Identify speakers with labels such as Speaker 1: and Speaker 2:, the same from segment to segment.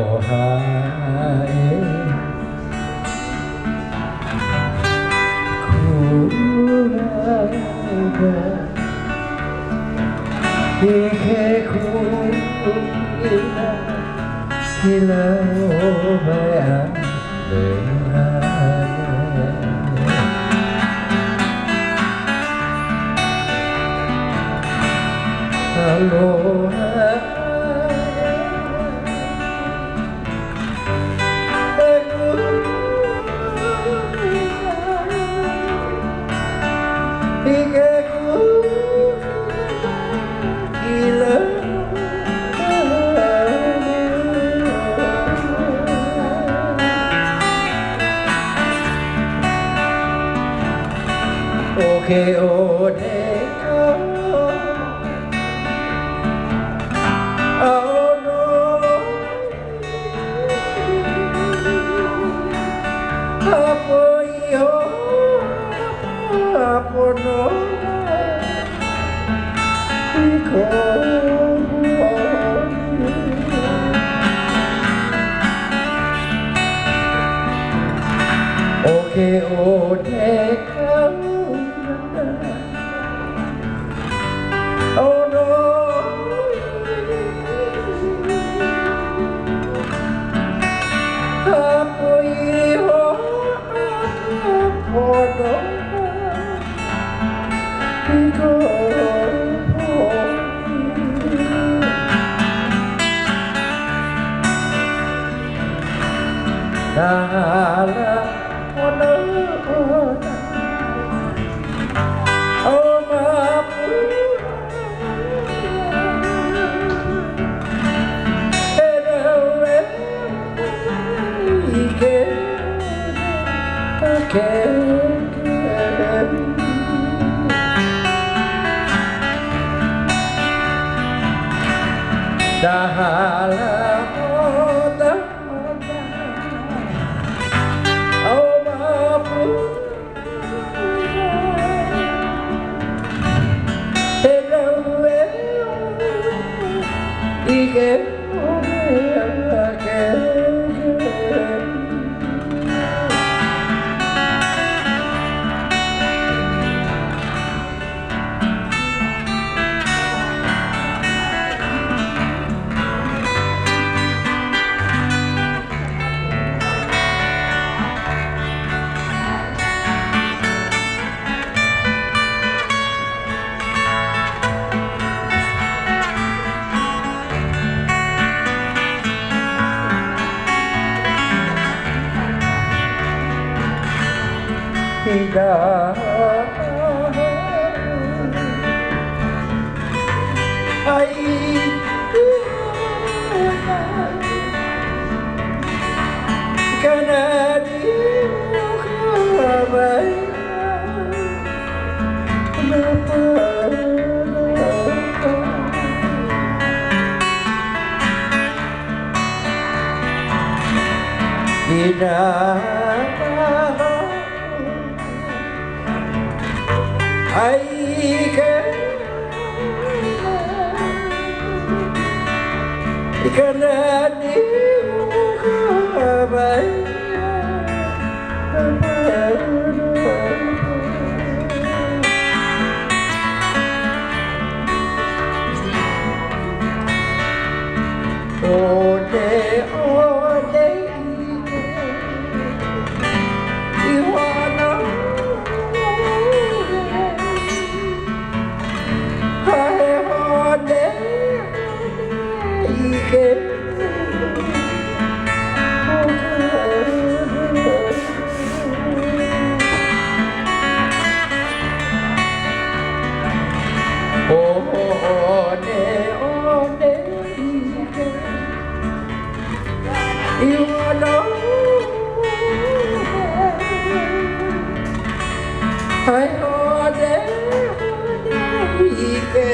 Speaker 1: Aloha e Kulaina I ke kukina Kila o mai ane Aloha e Kulaina I ke kukina Kila O ke one ao Apo iho apo no I O ke one kaulana O no Apo iho apo no I Nā ona o mapu E rau e i ke ke Nā hala ona o mapu E rau e i ke ke I ai Kanani Ai Kanani O te o te i wana Hae hone i ke O ne o ne i ke i wana Hae hone i ke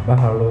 Speaker 1: Mahalo.